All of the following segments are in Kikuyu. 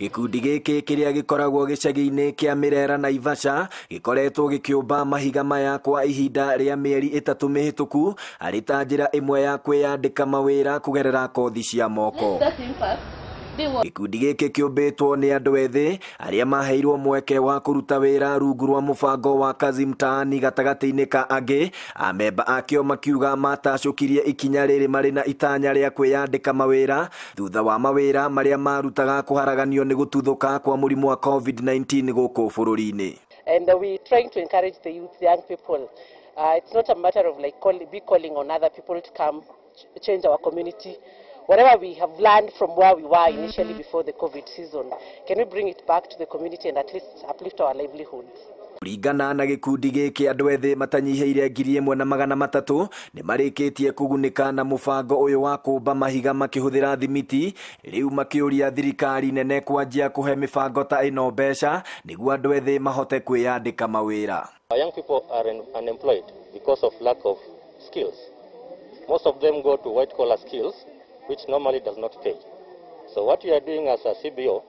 Gĩkundi gĩkĩ kĩrĩa gĩkoragwo gĩcagi-inĩ kĩa Mĩrera Naivasha gĩkoretwo gĩkĩũmba mahiga maya kwa ihinda rĩa mĩeri 3 mĩhĩtũku arĩ ta njĩra ĩmwe ya kwĩyandĩka mawĩra kũgerera kothi cia moko. Gĩkundi gĩkĩ kĩũmbĩtwo nĩ andũ ethĩ arĩa maheirwo mweke wa kũruta wĩra rungu rwa mũbango wa Kazi Mtaani gatagatĩ-inĩ ka angĩ. Amemba akĩo makiuga matacũkirie ikinya rĩrĩ marĩ na itanya rĩa kwĩyandĩka mawĩra thutha wa mawĩra marĩa marutaga kũharaganio nĩ gũtuthũka kwa mũrimũ wa COVID-19 gũkũ bũrũri-inĩ. And we trying to encourage the youth, the young people. It's not a matter of like calling on other people to come change our community. Whatever we have learned from where we were initially before the COVID season, can we bring it back to the community and at least uplift our livelihoods? Kũringana na gĩkundi gĩkĩ andũ ethĩ matanyihĩire 1300 nĩ marĩkĩtie kũgunĩka na mũbango ũyũ wa kũmba mahiga makĩhũthĩra thimiti. Rĩu makĩũria thirikari nene kwanjia kũhe mĩbango ta ĩno mbeca nĩguo andũ ethĩ mahote kwĩyandĩka mawĩra. Our young people are unemployed because of lack of skills. Most of them go to white collar skills, which normally does not pay. So what we are doing as a CBO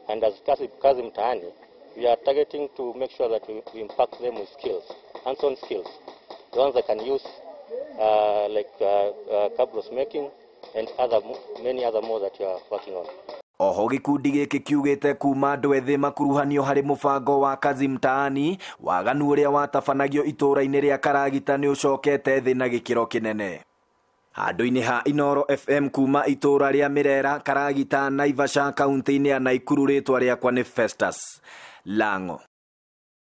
and as Kazi Mtaani, we are targeting to make sure that we impact them with skills, hands-on skills, the ones that can use like cabros making and other many other more that we are working on. Oho gĩkundi gĩkĩ kiugĩte kuma andũ ethĩ makuruhanio harĩ mũbango wa Kazi Mtaani, waganu ũrĩa watabanagio itũũra-inĩ rĩa Karagita nĩ ũcokete thĩ na gĩkĩro kĩnene. Handũ-inĩ ha Inooro FM kuma itũũra rĩa Mĩrera, Karagita, Naivasha, kaunti-inĩ ya Naikuru, rĩtwa rĩakwa nĩ Festus Lango.